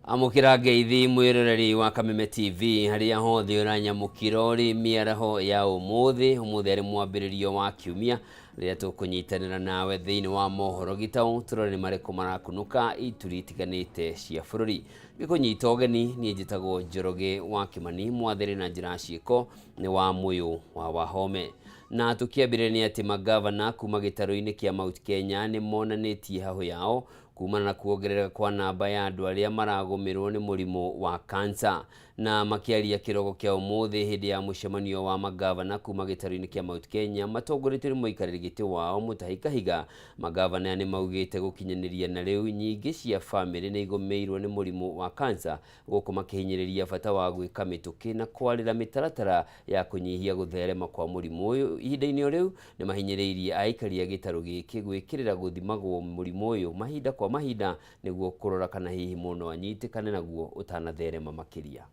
Amũkĩra ngeithi mwĩroreri wa Kameme TV harĩa hothe ũranyamũkĩra ũrĩ mĩaraho ya ũmũthĩ. Ũmũthĩ arĩ mwambĩrĩrio wa kiumia rĩrĩa tũkũnyitanĩra nawe thĩinĩ wa mohoro gĩtaũ tũrore nĩ marĩkũ marakunũka ituri itiganĩte cia bũrũri. Ngĩkũnyita ũgeni niĩ njĩtagwo Njoroge wa Kĩmani, mwathĩrĩ na njĩra ciĩko nĩ wa Mũyũ wa Wahome. Na tũkĩambĩrĩria nĩ atĩ magavana kuma gĩtarũ-inĩ kĩa Mount Kenya nĩ monanĩtie hahũ yao kumana na kuongerereka kwa namba ya andũ arĩa maragũmĩrwo nĩ mũrimũ wa kansa. Na makĩaria kĩroko kĩa ũmũthĩ hĩndĩ ya mũcemanio wa magavana kuma gĩtarũ-inĩ kĩa Mount Kenya matongoretio nĩ mũikarĩri gĩtĩ wao Mutahi Kahiga, magavana aya nĩ maugĩte gũkinyanĩria na rĩu nyingĩ cia bamĩrĩ nĩ igũmĩirwo nĩ mũrimũ wa kansa, gũkũ makĩhinyĩrĩria bata wa gwĩka mĩtũkĩ na kwarĩra mĩtaratara ya kũnyihia gũtherema kwa mũrimũ ũyũ. Ihinda-inĩ o rĩu nĩ mahinyĩrĩirie aikari a gĩtarũ gĩkĩ gwĩkĩrĩra gũthimagwo mũrimũ ũyũ mahinda kwa mahinda nĩguo kũrora kana hihi mũndũ no anyitĩkane naguo ũtanatherema makĩria.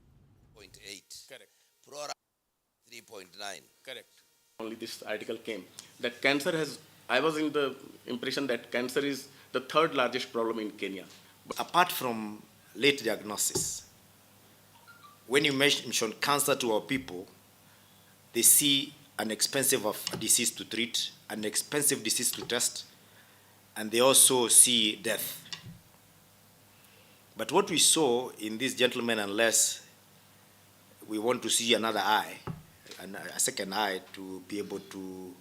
0.8. Correct. Pro 3.9. Correct. Only this article came that cancer has, I was in the impression that cancer is the third largest problem in Kenya. But apart from late diagnosis, when you mention cancer to our people, they see an expensive of a disease to treat, an expensive disease to test, and they also see death. But what we saw in this gentleman, unless we want to see another eye, and a second eye to be able to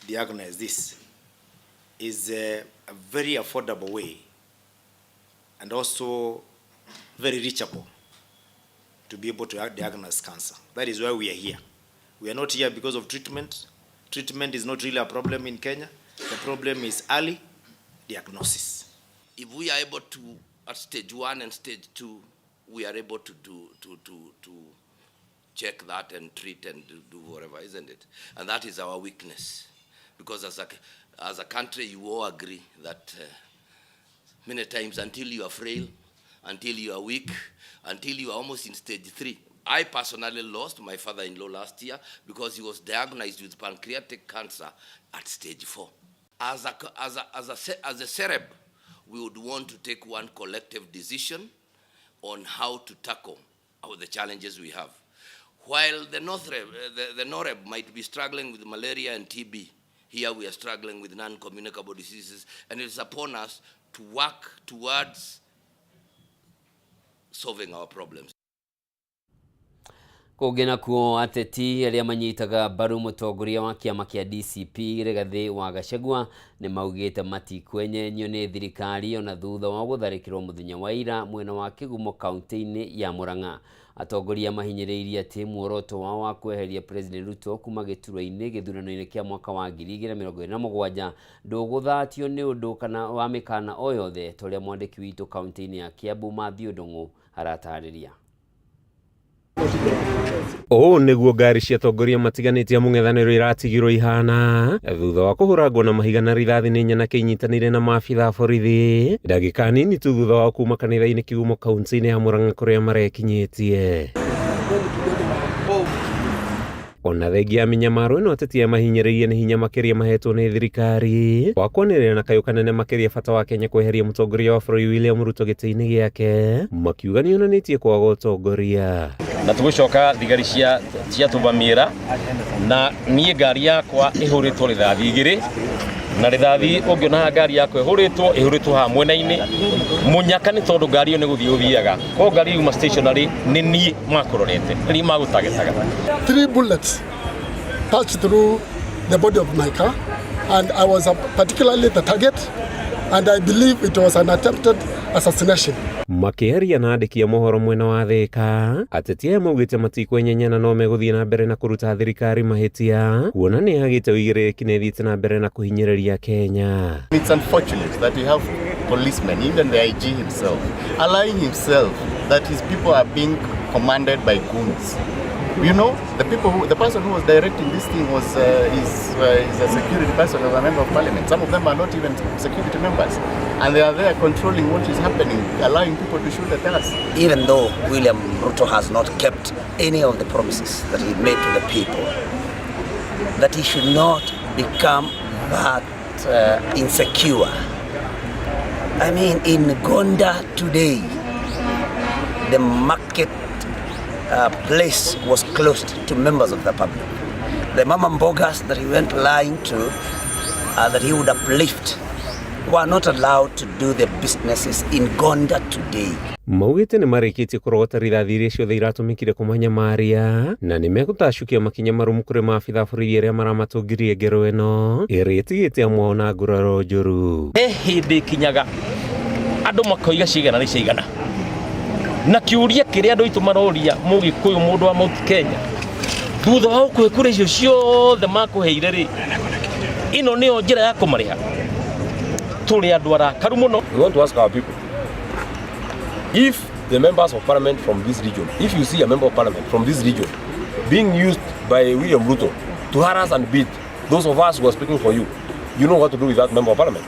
diagnose this, is a very affordable way and also very reachable to be able to diagnose cancer. That is why we are here. We are not here because of treatment. Treatment is not really a problem in Kenya. The problem is early diagnosis. If we are able to, at stage 1 and stage 2, we are able to do to check that and treat and do whatever, isn't it? And that is our weakness, because as a country, you all agree that many times until you are frail, until you are weak, until you are almost in stage 3. I personally lost my father-in-law last year because he was diagnosed with pancreatic cancer at stage 4. As a CEREB, we would want to take one collective decision on how to tackle the challenges we have. While the NOREB might be struggling with malaria and TB, here we are struggling with non-communicable diseases, and it's upon us to work towards solving our problems. Kũngĩ nakuo ateti arĩa manyitaga mbaru mũtongoria wa kĩama kĩa DCP Rigathĩ wa Gachagua nĩ maugĩte matikwenyenyio nĩ thirikari ona thutha wa gũtharĩkĩrwo mũthenya wa ira mwena wa Kĩgumo kaunti-inĩ ya Murang'a. Atongoria mahinyĩrĩirie atĩ muoroto wao wa kweheria President Ruto kuma gĩturwa-inĩ gĩthurano-inĩ kĩa mwaka wa 2027 ndũgũthatio nĩ ũndũ kana wa mĩkana o yothe ta ũrĩa mwandĩki witũ kaunti-inĩ ya Kiambu Mathew Ndung'u aratarĩria. Ũũ nĩguo ngari cia atongoria matiganĩte a mũng'ethanĩro iratigirwo ihana thutha wa kũhũrangwo na mahiga na rithathi nĩ nyanake inyitanĩire na maabitha a borithi ndagĩka nini tu thutha wa kuma kanitha-inĩ Kĩgumo kaunti-inĩ ya Murang'a kũrĩa marekinyĩtie. Ona thengia ya mĩnyamaro ĩno ateti aya mahinyĩrĩirie nĩ hinya makĩria mahetwo nĩ thirikari wa kwanĩrĩra na kayũ kanene makĩria bata wa Kenya kweheria mũtongoria wa bũrũri William Ruto gĩtĩ-inĩ gĩake, makiuga nĩonanĩtie kwaga ũtongoria. Na tũgũcoka thigari cia ciatũvamiĩra na niĩ ngari yakwa ĩhũrĩtwo rithathi igĩrĩ na rithathi ũngĩona ngari yakwa ĩhũrĩtwo haha mwena-inĩ mũnyaka nĩ tondũ ngari ĩyo nĩ gũthiĩ ũthiaga ko ngari yuma stationary nĩ niĩ makũrorete nĩ niĩ magũtagetaga. 3 bullets touched through the body of my car, and I was particularly the target, and I believe it was an attempted assassination. Makĩaria na andĩki a mohoro mwena wa Thĩka, ateti aya maugĩte matikwenyenyana no megũthiĩ na mbere na kũruta thirikari mahĩtia kuona nĩ yagĩte ũigĩrĩrĩki na ĩthiĩte na mbere na kũhinyĩrĩria Kenya. It's unfortunate that we have policemen, even the IG himself, allowing himself that his people are being commanded by goons. You know, the person who was directing this thing was is a security person or a member of parliament. Some of them are not even security members, and they are there controlling what is happening, allowing people to shoot at us. Even though William Ruto has not kept any of the promises that he made to the people, that he should not become that insecure. I mean, in Gonda today, The market place was closed to members of the public. The mama mbogas that he went lying to, that he would uplift, were not allowed to do their businesses in Gonda today. Maugĩte nĩ marĩkĩtie kũrogota rithathi iria ciothe iratũmĩkire kũmanyamaria na nĩ megũtacũkia makinya marũmu kũrĩ maabitha borithi arĩa maramatũngirie ngero ĩno ĩrĩa ĩtigĩte amwe ao na nguraro njũru. He hĩndĩ ĩkinyaga andũ makoiga cigana nĩ ciaigana, na kĩũria kĩrĩa andũ aitũ maroria mũgĩkũyũ mũndũ wa Mount Kenya thutha wa gũkũhe kura icio ciothe makũheire rĩ, ĩno nĩyo njĩra ya kũmarĩha? Tũrĩ andũ arakaru mũno. We want to ask our people, if the members of parliament from this region, if you see a member of parliament from this region being used by William Ruto to harass and beat those of us who are speaking for you, you know what to do with that member of parliament.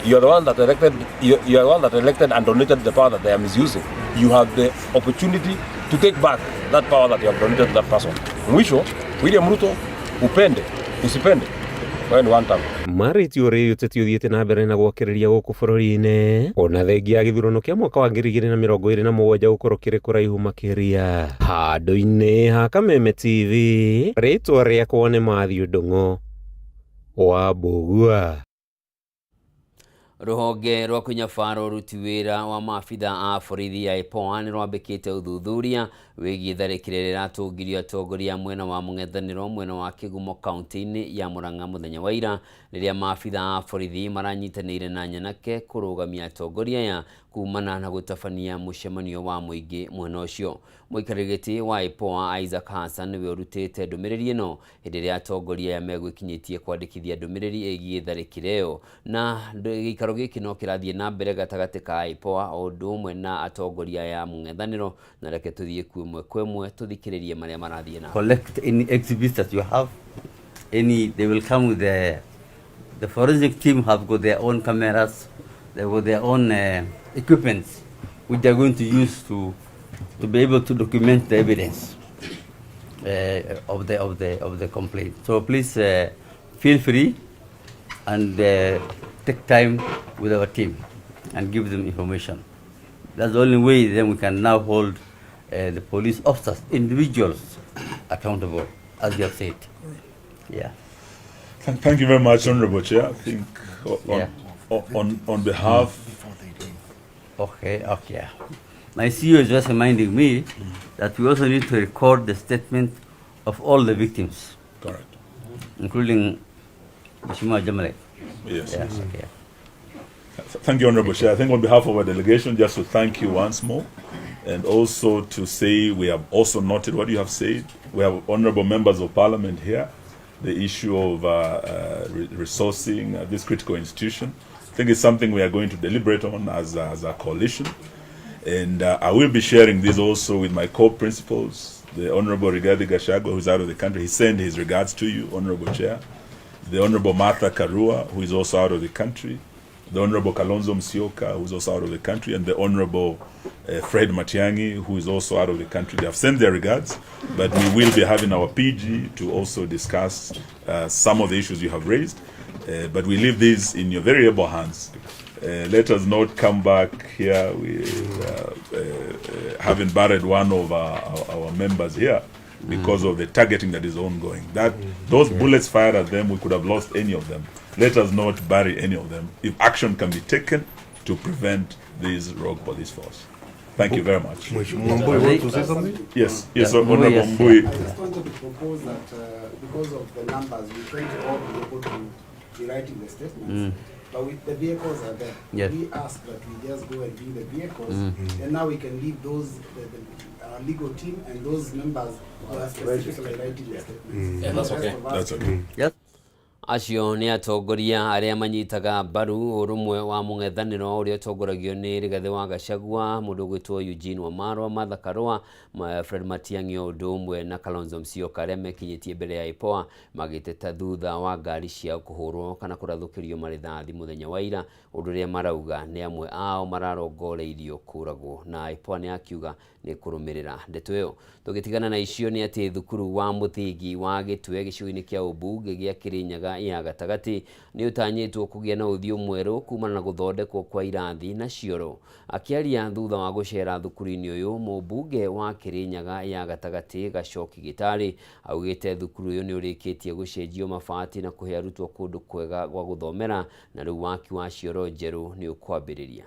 You are the one that elected, you are the one that elected and donated the power that they are misusing. You have the opportunity to take back that power that you have donated to that person. Mwisho, William Ruto, upende, usipende, wewe ni one term. Marĩtie ũrĩa ũteti ũthiĩte na mbere na gwakĩrĩria gũkũ bũrũri-inĩ ona thengia ya gĩthurano kĩa mwaka wa 2027 gũkorwo kĩrĩ kũraihu makĩria. Handũ-inĩ ha Kameme TV, rĩtwa rĩakwa nĩ Matthew Ndung'u wa Mbũgua. Rũhonge rwa kũnyabara ũruti wĩra wa maabitha a borithi ya IPOA nĩ rwambĩkĩte ũthuthuria wĩgiĩ tharĩkĩro ĩrĩa ĩratũngirio atongoria mwena wa mũng'ethanĩro mwena wa Kĩgumo kaunti-inĩ ya Murang'a mũthenya wa ira, rĩrĩa maabitha a borithi maranyitanĩire na nyanake kũrũgamia atongoria aya kumana na gũtabania mũcemanio wa mũingĩ mwena ũcio. Mũikarĩri gĩtĩ wa IPOA Isaac Hassan nĩwe ũrutĩte ndũmĩrĩri ĩno hĩndĩ ĩrĩa atongoria aya megwĩkinyĩtie kwandĩkithia ndũmĩrĩri ĩgiĩ tharĩkĩro ĩyo, na gĩikaro gĩkĩ no kĩrathiĩ na mbere gatagatĩ ka IPOA o ũndũ ũmwe na atongoria aya mũng'ethanĩro, na reke tũthiĩ kuo ĩmwe kwa ĩmwe tũthikĩrĩrie marĩa marathiĩ na Collect any exhibits that you have. Any, they will come with the forensic team have got their own cameras, they got their own equipment, which they are going to use to be able to document the evidence of the complaint. So please feel free and take time with our team and give them information. That's the only way then we can now hold the police officers, individuals, accountable, as you have said. Yeah. Thank you very much, Honorable Chair. I think on, on behalf. Okay. My CEO is just reminding me that we also need to record the statement of all the victims. Correct. Including Mheshimiwa Jamalek. Yes. Yeah, okay. Thank you, Honorable Chair. I think on behalf of our delegation, just to thank you once more, and also to say we have also noted what you have said. We have honorable members of parliament here. The issue of resourcing this critical institution, I think it's something we are going to deliberate on as a coalition. And I will be sharing this also with my co-principals, the Honorable Rigathi Gachagua, who's out of the country. He sent his regards to you, Honorable Chair. The Honorable Martha Karua, who is also out of the country. The Honorable Kalonzo Musyoka, who's also out of the country, and the Honorable Fred Matiang'i, who is also out of the country. They have sent their regards, but we will be having our PG to also discuss some of the issues you have raised. But we leave these in your very able hands. Let us not come back here with having buried one of our members here because of the targeting that is ongoing. That those bullets fired at them, we could have lost any of them. Let us not bury any of them. If action can be taken to prevent this rogue police force. Thank you very much. Mbuvi, want to say something? Yes, Honorable Mbuvi. I just wanted to propose that because of the numbers, we can't all be able to be writing the statements. But the vehicles are there. We ask that we just go and view the vehicles, and now we can leave those, our legal team and those members who are specifically writing the statements. Yeah, that's The rest okay. of us. That's okay. Yes. Acio nĩ atongoria arĩa manyitaga mbaru ũrũmwe wa mũng'ethanĩro ũrĩa ũtongoragio nĩ Rigathĩ wa Gachagua, mũndũ ũgwĩtwo Eugene Wamalwa, Martha Karua, Fred Matiang'i o ũndũ ũmwe na Kalonzo Musyoka, arĩa mekinyĩtie mbere ya IPOA magĩteta thutha wa ngari ciao kũhũrwo kana kũrathũkĩrio marĩthathi mũthenya wa ira, ũndũ ũrĩa marauga nĩ amwe ao mararongoreirio kũragwo, na IPOA nĩ akiuga nĩ kũrũmĩrĩra ndeto ĩyo. Tũgĩtigana na icio nĩ atĩ thukuru wa mũthingi wa Gĩtwe gĩcigo-inĩ kĩa ũmbunge gĩa Kĩrĩnyaga Kirinyaga ya gatagatĩ nĩ ũtanyĩtwo kũgĩa na ũthiũ mwerũ kumana na gũthondekwo kwa irathi na cioro. Akĩaria thutha wa gũcera thukuru-inĩ ũyũ, mũmbunge wa Kirinyaga ya gatagatĩ Gachoki Gĩtarĩ augĩte thukuru ũyũ nĩ ũrĩkĩtie gũcenjio mabati na kũhe arutwo kũndũ kwega gwa gũthomera na rĩu waki wa cioro njerũ nĩ ũkwambĩrĩria.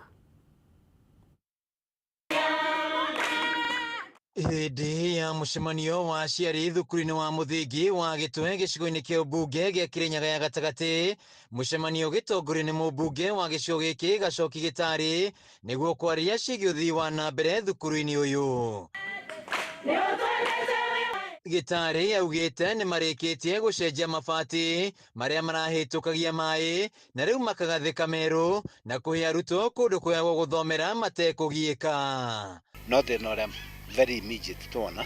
Hĩndĩ ya mũcemanio wa aciari thukuru-inĩ wa mũthingi wa Gĩtwe gĩcigo-inĩ kĩa ũmbunge gĩa Kirinyaga ya gatagatĩ, mũcemanio ũgĩtongorio nĩ mũmbunge wa gĩcigo gĩkĩ Gachoki Gĩtarĩ nĩguo kwaria ciĩgiĩ ũthii wa na mbere thukuru-inĩ ũyũ. Gĩtarĩ augĩte nĩ marĩkĩtie gũcenjia mabati marĩa marahĩtũkagia maĩ na rĩu makagathĩka merũ na kũhe arutwo kũndũ kwega gwa gũthomera matekũgiĩka. No thĩna ũrĩa very immediate tuona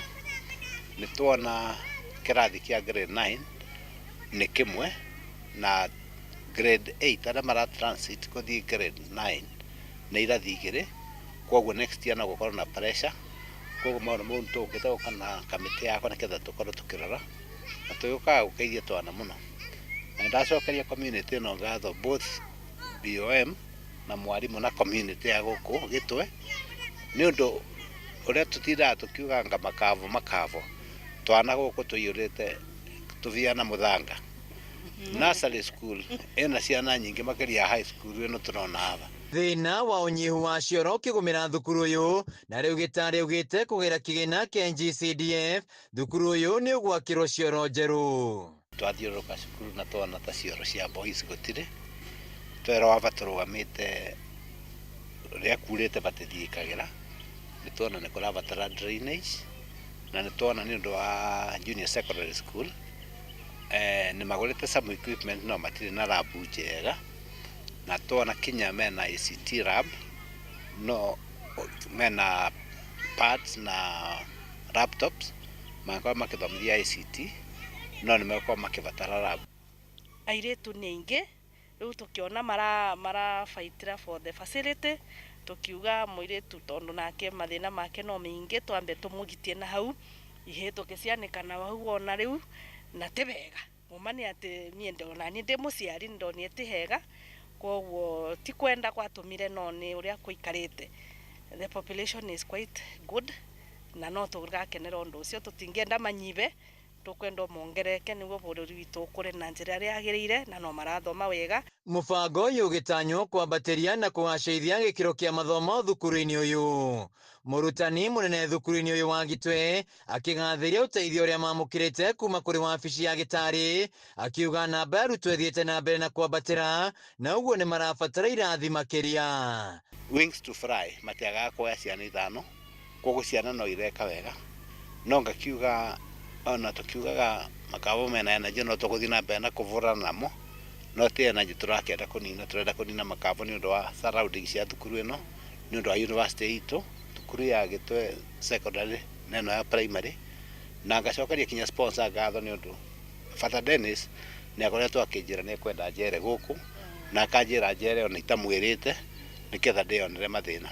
nĩ tuona kĩrathi kĩa grade 9 nĩ kĩmwe na grade 8 arĩa mara transit gũthiĩ grade 9 nĩ irathi igĩrĩ, koguo next year no gũkorwo na pressure. Koguo maũndũ mau tũkĩte gũka na kamĩtĩ yakwa nĩgetha tũkorwo tũkĩrora na tũgĩũkaga gũkeithia twana mũno. Na nĩndacokeria community ĩno ngatho, both BOM na mwarimũ na community ya gũkũ Gĩtwe, nĩ ũndũ ũrĩa tũtindaga tũkiuganga makavo makavo, twana gũkũ tũiyũrĩte tũbia na mũthanga. Nursery school ĩna ciana nyingĩ makĩria ya high school ĩno tũrona haha. Thĩna wa ũnyihu wa cioro ũkĩgũmĩra thukuru ũyũ na rĩu Gĩtarĩ augĩte kũgera kĩgĩna kĩa NGCDF thukuru ũyũ nĩ ũgwakĩrwo cioro njerũ. Twathiũrũrũka cukuru na tuona ta cioro cia boys gũtirĩ, twerwo aba tũrũgamĩte rĩrĩa kurĩte batithiĩkagĩra, nĩ tuona nĩ kũrabatara drainage na nĩ tuona nĩ ũndũ wa junior secondary school nĩ magũrĩte some equipment no matirĩ na lab njega, na tuona kinya mena ICT lab no mena pads na laptops mangĩkorwo makĩthomithia ICT no nĩ megũkorwo makĩbatara lab. Airĩtu nĩ aingĩ rĩu tũkĩona marabaitĩra for the facility, tũkiuga mũirĩtu tondũ nake mathĩna make no maingĩ twambe tũmũgitie na hau ihĩ tũkĩcianĩka na hau ona rĩu na ti wega mũma nĩ atĩ niĩ ndona niĩ ndĩ mũciari ndonire ti hega, koguo ti kwenda gwatũmire no nĩ ũrĩa kũikarĩte. The population is quite good na no tũgakenera ũndũ ũcio, tũtingĩenda manyibe, tũkwenda mongereke nĩguo bũrũri witũ ũkũre na njĩra ĩrĩa yagĩrĩire na no marathoma wega. Mũbango ũyũ ũgĩtanywo kwambatĩria na kũgacĩrithia gĩkĩro kĩa mathomo thukuru-inĩ ũyũ. Mũrutani mũnene thukuru-inĩ ũyũ wa Gĩtwe akĩgathĩria ũteithio ũrĩa mamũkĩrĩte kuma kũrĩ wabici ya Gĩtarĩ, akiuga namba ya arutwo ĩthiĩte na mbere na kwambatĩra na ũguo nĩ marabatara irathi makĩria. Wings to fly matiagaga kuoya ciana ithano, koguo ciana no ireka wega, no ngakiuga ona tũkiugaga makabo mena energy no tũgũthiĩ na mbere na kũbũrana namo, no ti energy tũrakĩenda kũnina, tũrenda kũnina makabo nĩ ũndũ wa surroundings cia thukuru ĩno, nĩ ũndũ wa university itũ, thukuru ya Gĩtwe secondary na ĩno ya primary, na ngacokeria kinya sponsor ngatho nĩ ũndũ Father Dennis nĩ akoretwo akĩnjĩra nĩ ekwenda njere gũkũ na akanjĩra njere ona itamwĩrĩte nĩgetha ndĩyonere mathĩna.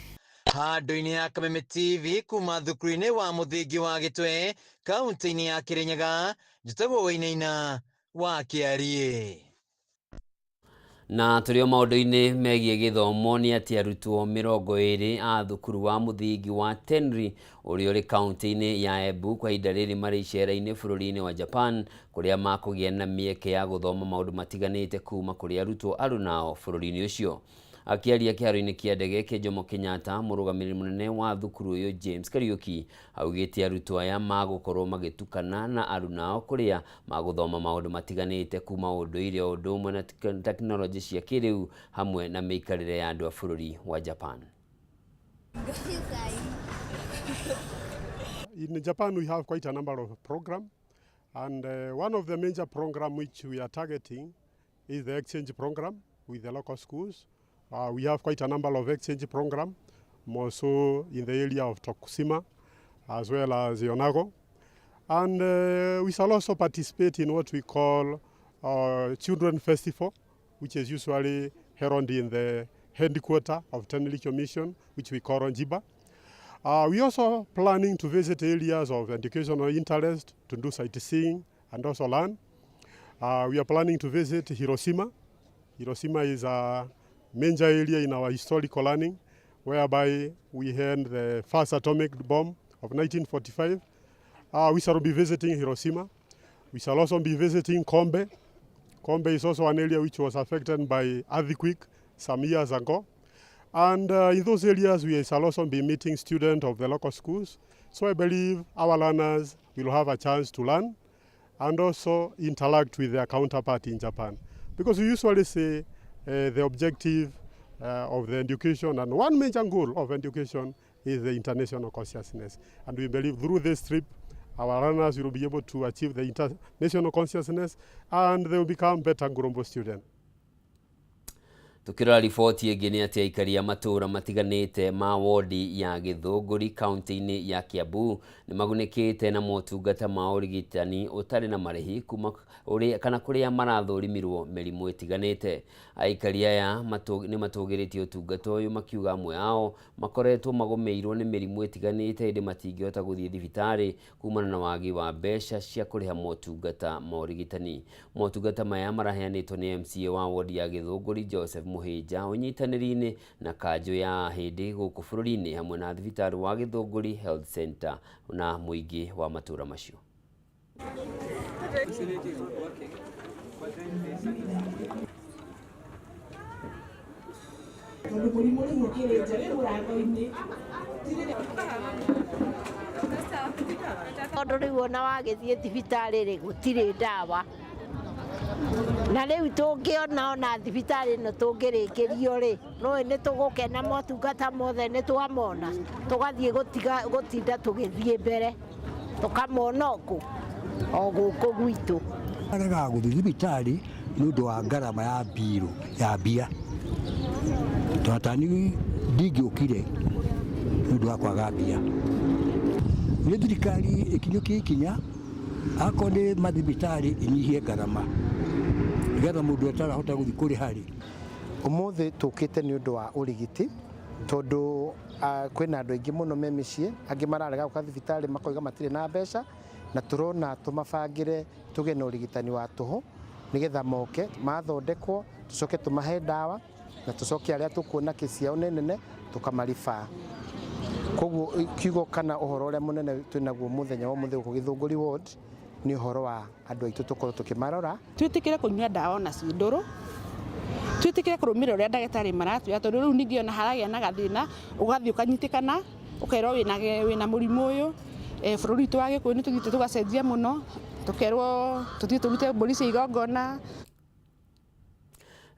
Handũ-inĩ ya Kameme TV kuma thukuru-inĩ wa mũthingi wa Gĩtwe kaunti-inĩ ya Kĩrĩnyaga, njĩtagwo Wainaina wa Kĩariĩ. Na tũrĩ o maũndũ-inĩ megiĩ gĩthomo nĩ atĩ arutwo 20 a thukuru wa mũthingi wa Tenri ũrĩa ũrĩ kaunti-inĩ ya Embu kwa ihinda rĩrĩ marĩ icera-inĩ bũrũri-inĩ wa Japan kũrĩa makũgĩa na mĩeke ya gũthoma maũndũ matiganĩte kuma kũrĩ arutwo arunao bũrũri-inĩ ũcio. Akĩaria kĩharo-inĩ kĩa ndege kĩa Jomo Kenyatta, mũrũgamĩrĩri mũnene wa thukuru ũyũ James Kariuki augĩte arutwo aya magũkorwo magĩtukana na arunao kũrĩa magũthoma maũndũ matiganĩte kuma ũndũire o ũndũ ũmwe na tekinoronjĩ cia kĩrĩu hamwe na mĩikarĩre ya andũ a bũrũri wa Japan. In Japan we have quite a number of programs, and one of the major programs which we are targeting is the exchange program with the local schools. We have quite a number of exchange programs, more so in the area of Tokushima as well as Yonago. And we shall also participate in what we call Children Festival, which is usually held in the headquarters of Tenrikyo Mission, which we call Jiba. We also planning to visit areas of educational interest, to do sightseeing and also learn. We are planning to visit Hiroshima. Hiroshima is a major area in our historical learning, whereby we had the first atomic bomb of 1945. We shall be visiting Hiroshima. We shall also be visiting Kombe. Kombe is also an area which was affected by earthquake some years ago. And in those areas, we shall also be meeting students of the local schools. So I believe our learners will have a chance to learn and also interact with their counterpart in Japan. Because we usually say the objective of the education, and one major goal of education is the international consciousness. And we believe through this trip, our learners will be able to achieve the international consciousness and they will become better Ngurumbu students. Tukirora riboti ĩngĩ nĩ atĩ aikari a matũũra matiganĩte ma wodi ya Gĩthũngũri kaunti-inĩ ya Kiambu nĩ magunĩkĩte na motungata ma ũrigitani ũtarĩ na marĩhi kuma kana kũrĩa marathũrimirwo mĩrimũ ĩtiganĩte. Aikari aya nĩ matũgĩrĩtie ũtungata ũyũ makiuga amwe ao makoretwo magũmĩirwo nĩ mĩrimũ ĩtiganĩte ĩndĩ matingĩhota gũthiĩ thibitarĩ kumana na wagi wa mbeca cia kũrĩha motungata ma ũrigitani. Motungata maya maraheanĩtwo nĩ MCA wa wodi ya Gĩthũngũri Joseph Muhinja ũnyitanĩri-inĩ na kanjũ ya ahĩndĩ gũkũ bũrũri-inĩ hamwe na thibitarĩ wa Gĩthũngũri Health Center na mũingĩ wa matũũra macio. Tondũ rĩu ona wagĩthiĩ thibitarĩ rĩ gũtirĩ ndawa na rĩu tũngĩona ona thibitarĩ ĩno tũngĩrĩkĩrio rĩ nũĩ nĩ tũgũkena motungata mothe nĩ twamona tũgathiĩ gũtinda tũgĩthiĩ mbere tũkamona kũ o gũkũ gwitũ. Aregaga gũthiĩ thibitarĩ nĩ ũndũ wa ngarama ya mbirũ ya mbia tondũ ndingĩũkire nĩ ũndũ wa kwaga mbia. Nĩ thirikari ĩkinyũkie ikinya akorwo nĩ mathibitarĩ ĩnyihie ngarama nĩgetha mũndũ atarahota gũthiĩ kũrĩha rĩ. Ũmũthĩ tũkĩte nĩ ũndũ wa ũrigiti tondũ kwĩna andũ aingĩ mũno me mĩciĩ angĩ mararega gũka thibitarĩ makoiga matirĩ na mbeca na tũrona tũmabangĩre tũgĩe na ũrigitani wa tũhũ nĩgetha moke mathondekwo tũcoke tũmahe ndawa na tũcoke arĩa tũkuona kesi yao nĩ nene tũkamaribaa. Koguo kiugo kana ũhoro ũrĩa mũnene twĩnaguo mũthenya wa ũmũthĩ gũkũ Gĩthũngũri ward nĩ ũhoro wa andũ aitũ tũkorwo tũkĩmarora. Twĩtĩkĩre kũnyua ndawa ona ci ndũrũ, twĩtĩkĩre kũrũmĩrĩra ũrĩa ndagĩtarĩ maratwĩra tondũ rĩu ningĩ ona haragĩa na gathĩna ũgathiĩ ũkanyitĩkana ũkerwo wĩna mũrimũ ũyũ. Bũrũri witũ wa Gĩkũyũ nĩ tũthiĩte tũgacenjia mũno tũkerwo tũthiĩ tũrute mbũri cia igongona.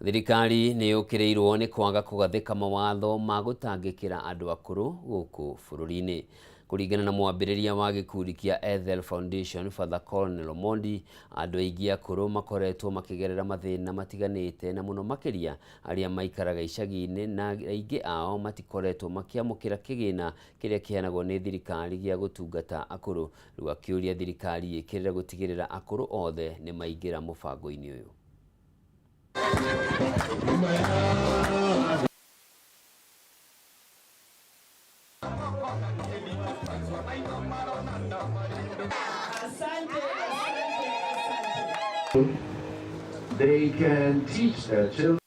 Thirikari nĩ yũkĩrĩirwo nĩ kwaga kũgathĩka mawatho ma gũtangĩkĩra andũ akũrũ gũkũ bũrũri-inĩ. Kũringana na mwambĩrĩria wa gĩkundi kĩa Ethel Foundation Father Colonel Omondi, andũ aingĩ akũrũ makoretwo makĩgerera mathĩna matiganĩte na mũno makĩria arĩa maikaraga icagi-inĩ na aingĩ ao matikoretwo makĩamũkĩra kĩgĩna kĩrĩa kĩheanagwo nĩ thirikari gĩa gũtungata akũrũ. Rĩu akĩũria thirikari ĩkĩrĩre gũtigĩrĩra akũrũ othe nĩ maingĩra mũbango-inĩ ũyũ. They can teach their children.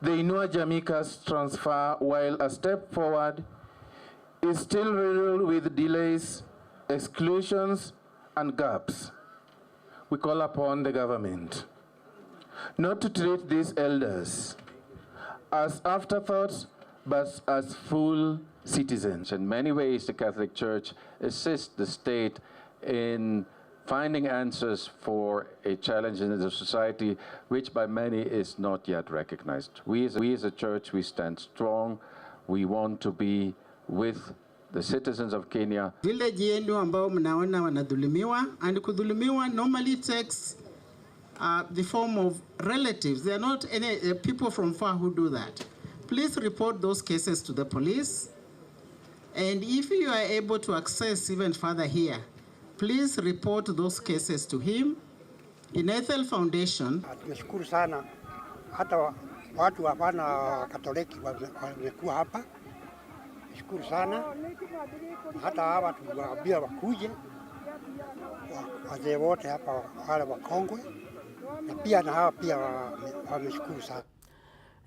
The Inua Jamii cash transfer, while a step forward, is still riddled with delays, exclusions, and gaps. We call upon the government not to treat these elders as afterthoughts, but as full citizens. In many ways, the Catholic Church assists the state in finding answers for a challenge in the society which by many is not yet recognized. We as a church, we stand strong. We want to be with the citizens of Kenya. Village yenu ambao mnaona wanadhulumiwa, and kudhulumiwa normally takes the form of relatives. They are not any people from far who do that. Please report those cases to the police. And if you are able to access even further here, please report those cases to him. In Ethel Foundation. Tunashukuru sana hata watu hapana Katoliki wamekuwa hapa. Shukuru sana hata hawa tuwaambia wakuje Wazee wote hapa wale wakongwe na pia na hawa pia wameshukuru sana.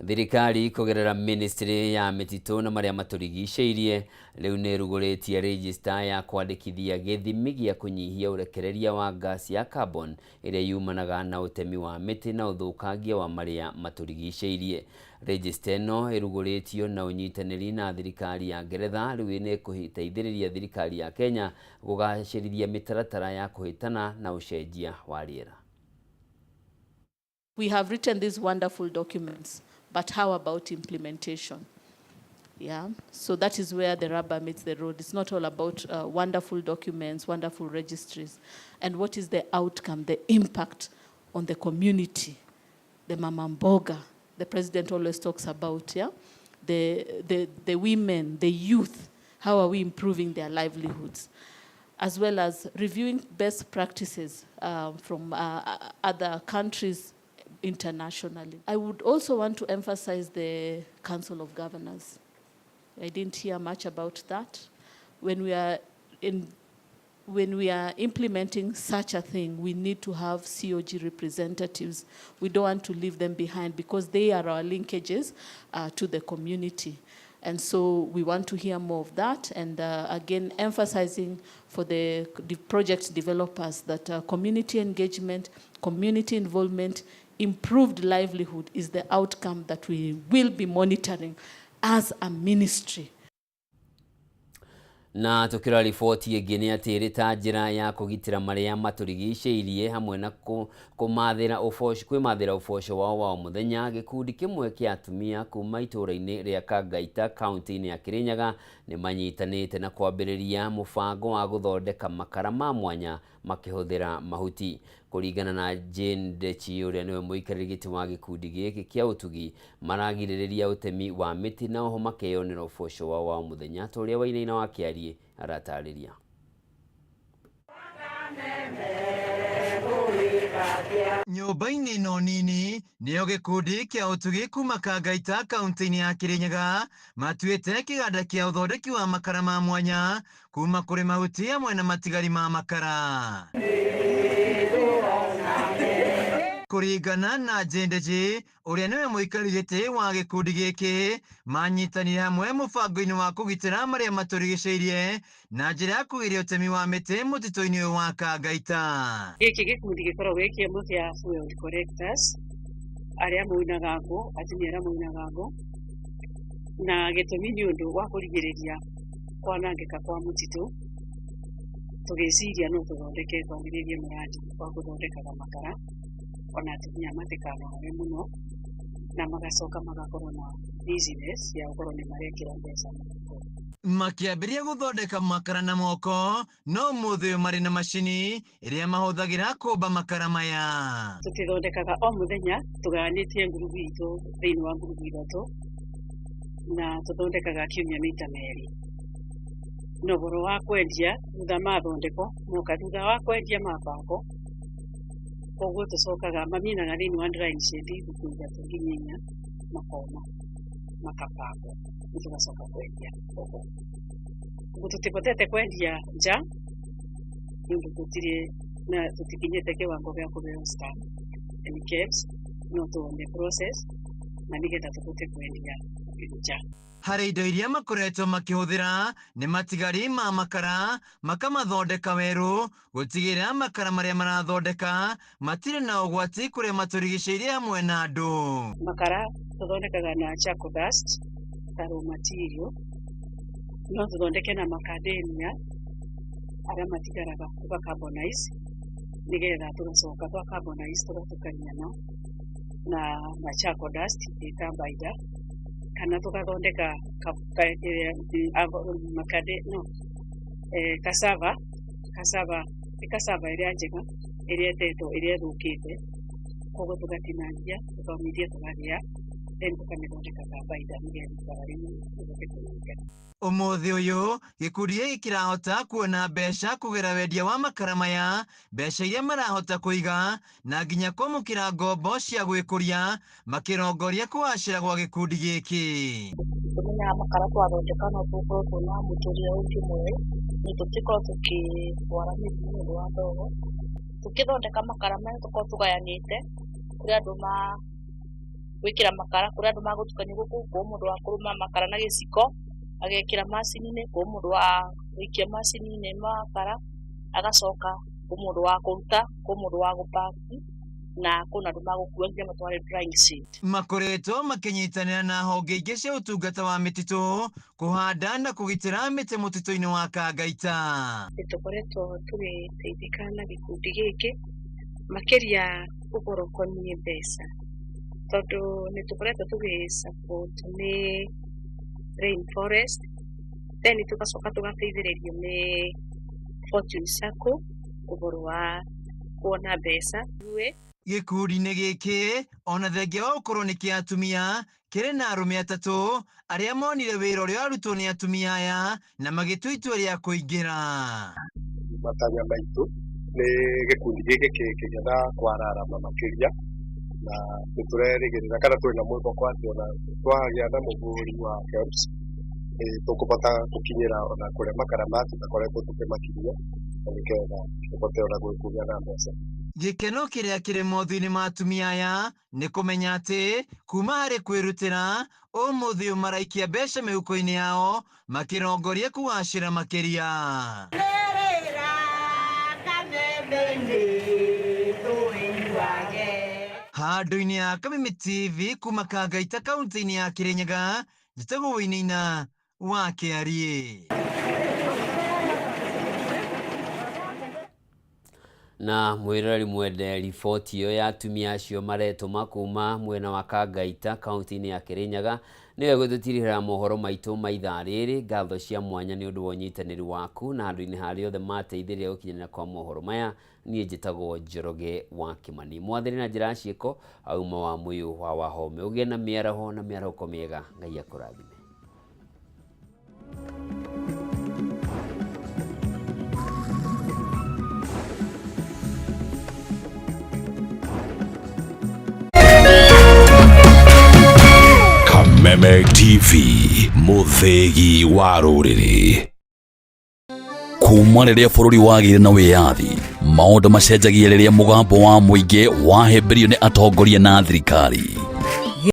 Thirikari kũgerera ministry ya mĩtitũ na marĩa matũrigicĩirie rĩu nĩ ĩrugũrĩtie register ya kwandĩkithia gĩthimi gĩa kũnyihia ũrekereria wa gas ya carbon ĩrĩa yumanaga na ũtemi wa mĩtĩ na ũthũkangia wa marĩa matũrigicĩirie. Register ĩno ĩrugũrĩtio na ũnyitanĩri na thirikari ya Ngeretha rĩu nĩ ĩkũteithĩrĩria thirikari ya Kenya kũgacĩrithia mĩtaratara ya kũhĩtana na ũcenjia wa rĩera. We have written these wonderful documents, but how about implementation? Yeah, so that is where the rubber meets the road. It's not all about wonderful documents, wonderful registries, and what is the outcome, the impact on the community, the mama mboga, the president always talks about, yeah? The women, the youth, how are we improving their livelihoods? As well as reviewing best practices from other countries internationally. I would also want to emphasize the Council of Governors. I didn't hear much about that. When we are implementing such a thing, we need to have COG representatives. We don't want to leave them behind because they are our linkages to the community. And so we want to hear more of that. And again, emphasizing for the project developers that community engagement, community involvement, improved livelihood is the outcome that we will be monitoring as a ministry. Na tukira riboti ĩngĩ nĩ atĩ ĩrĩ ta njĩra ya kũgitĩra marĩa matũrigicĩirie hamwe na kwĩmathĩra ũboco wao wa mũthenya, gĩkundi kĩmwe kĩa atumia kuma itũũra-inĩ rĩa Kangaita kaunti-inĩ ya Kirinyaga nĩ manyitanĩte na kwambĩrĩria mũbango wa gũthondeka makara ma mwanya makĩhũthĩra mahuti. Kũringana na Jane Ndechi ũrĩa nĩwe mũikarĩri gĩtĩ wa gĩkundi gĩkĩ kĩa ũtugi, maragirĩrĩria ũtemi wa mĩtĩ na oho makeyonera ũboco wao wa mũthenya ta ũrĩa Wainaina wa Kĩariĩ aratarĩria. Nyũmba-inĩ ĩno nini nĩyo gĩkundi kĩa ũtugi kuma Kangaita kaunti-inĩ ya Kirinyaga matuĩte kĩganda kĩa ũthondeki wa makara ma mwanya kuma kũrĩ mahuti hamwe na matigari ma makara. Kũringana na Jane Ndechi ũrĩa nĩwe mũikarĩri gĩtĩ wa gĩkundi gĩkĩ, manyitanire hamwe mũbango-inĩ wa kũgitĩra marĩa matũrigicĩirie na njĩra ya kũgiria ũtemi wa mĩtĩ mũtitũ-inĩ ũyũ wa Kangaita. Gĩkĩ gĩkundi gĩkoragwo gĩ kĩamwe kĩa fuel collectors arĩa moinaga ngũ, atumia arĩa moinaga ngũ, na gĩtũmi nĩ ũndũ wa kũrigĩrĩria kwanangĩka kwa mũtitũ. Tũgĩciria no tũthondeke twambĩrĩrie mũrandi wa gũthondekaga makara ona atumia matikanogore mũno na magacoka magakorwo na business ya gũkorwo nĩ marekĩra mbeca mũhuko. Makĩambĩrĩria gũthondeka makara na moko, no ũmũthĩ ũyũ marĩ na macini ĩrĩa mahũthagĩra kũmba makara maya. Tũtithondekaga o mũthenya, tũgayanĩtie ngurubu itũ thĩinĩ wa ngurubu ithatũ na tũthondekaga kiumia maita merĩ. Na ũhoro wa kwendia thutha mathondekwo moka thutha wa kwendia mabangwo, koguo tũcokaga maminaga thĩinĩ wa drying shed thikũ ithatũ nginya inya, makoma makabangwo tũgacoka kwendia thoko. Koguo tũtihotete kwendia nja nĩ ũndũ tũtirĩ na tũtikinyĩte kĩwango gĩa kũheo stamp and KEBS, no tũ on the process na nĩgetha tũhote kwendia nja. Harĩ indo iria makoretwo makĩhũthĩra nĩ matigari ma makara makamathondeka werũ gũtigĩrĩra makara marĩa marathondeka matirĩ na ũgwati kũrĩa matũrigicĩirie hamwe na andũ. Makara tũthondekaga na charcoal dust ta raw material, no tũthondeke na macadamia arĩa matigaraga tũga carbonize nĩgetha tũgacoka twa carbonize tũgatukania na charcoal dust ĩta binder, kana tũgathondeka cassava, cassava ĩrĩa njega ĩrĩa ĩtetwo ĩrĩa ĩthũkĩte, koguo tũgatinangia tũkamithia tũgathĩa then tũkamĩthondeka ta binder nĩgetha ikara rĩmwe ĩhote kũnunga. Ũmũthĩ ũyũ gĩkundi gĩkĩ kĩrahota kuona mbeca kũgerera wendia wa makara maya, mbeca iria marahota kũiga na nginya kwamũkĩra ngombo cia gwĩkũria makĩrongoria kũgacĩra gwa gĩkundi gĩkĩ. Tũmenyaga makara twathondeka no tũkorwo twĩna mũtũrĩre ũngĩ mwerũ Nĩ tũtikorwo tũkĩrwara mĩrimũ nĩ ũndũ wa ndogo. Tũkĩthondeka makara maya tũkoragwo tũgayanĩte, kũrĩ andũ ma gwĩkĩra makara, kũrĩ andũ magũtukania gũkũ, kwĩ mũndũ wa kũrũma makara na gĩciko agekĩra macini-inĩ, kwĩ mũndũ wa gũikia macini-inĩ makara agacoka, kwĩ mũndũ wa kũruta, kwĩ mũndũ wa gũpaki na kwĩna andũ magũkua nginya matware drying shed. Makoretwo makĩnyitanĩra na honge ingĩ cia ũtungata wa mĩtitũ kũhanda na kũgitĩra mĩtĩ mũtitũ-inĩ wa Kangaita. Nĩ tũkoretwo tũgĩteithĩka na gĩkundi gĩkĩ makĩria ũhoro ũkoniĩ mbeca, tondũ nĩ tũkoretwo tũgĩ support nĩ Rainforest, then tũgacoka tũgateithĩrĩrio nĩ Fortune Sacco ũhoro wa kuona mbeca. Gĩkundi-inĩ gĩkĩ ona thengia wa gũkorwo nĩ kĩa atumia, kĩrĩ na arũme atatũ arĩa monire wĩra ũrĩa warutwo nĩ atumia aya na magĩtua itua rĩa kũingĩra. Matanya maitũ nĩ gĩkundi gĩkĩ kĩngĩgĩa na kwararama makĩria, na nĩ tũrerĩgĩrĩra kana twĩna mwĩhoko atĩ ona twagĩa na mũhũri wa KEBS nĩ tũkũhota gũkinyĩra ona kũrĩa makara maya tũtakoretwo tũkĩmakinyia, na nĩgetha tũhote ona kũgĩa na mbeca. Gĩkeno kĩrĩa kĩrĩ mothiũ-inĩ ma atumia aya nĩ kũmenya atĩ kuma harĩ kwĩrutĩra ũmũthĩ ũyũ maraikia mbeca mĩhuko-inĩ yao makĩrongoria kũgacĩra makĩria. Handũ-inĩ ha Kameme TV kuma Kangaita kaunti-inĩ ya Kirinyaga, njĩtagwo Wainaina wa Kĩariĩ. Na mwĩroreri mwende, riboti ĩyo ya atumia acio maretũma kuma mwena wa Kangaita kaunti-inĩ ya Kirinyaga nĩyo ĩgũtũtirihĩra mohoro maitũ ma ithaa rĩrĩ. Ngatho cia mwanya nĩ ũndũ wa ũnyitanĩri waku na handũ-inĩ harĩa othe mateithĩrĩria gũkinyanĩra kwa mohoro maya. Niĩ njĩtagwo Njoroge wa Kĩmani, mwathĩri na njĩra ya ciĩko auma wa mũyũ wa Wahome. Ũgĩe na mĩaraho na mĩarahũko mĩega, Ngai akũrathime. Kameme TV, mũthĩgi wa rũrĩrĩ. Kuma rĩrĩa bũrũri wagĩire na wĩyathi, maũndũ macenjagia rĩrĩa mũgambo wa mũingĩ wahĩmbĩrio nĩ atongoria na thirikari.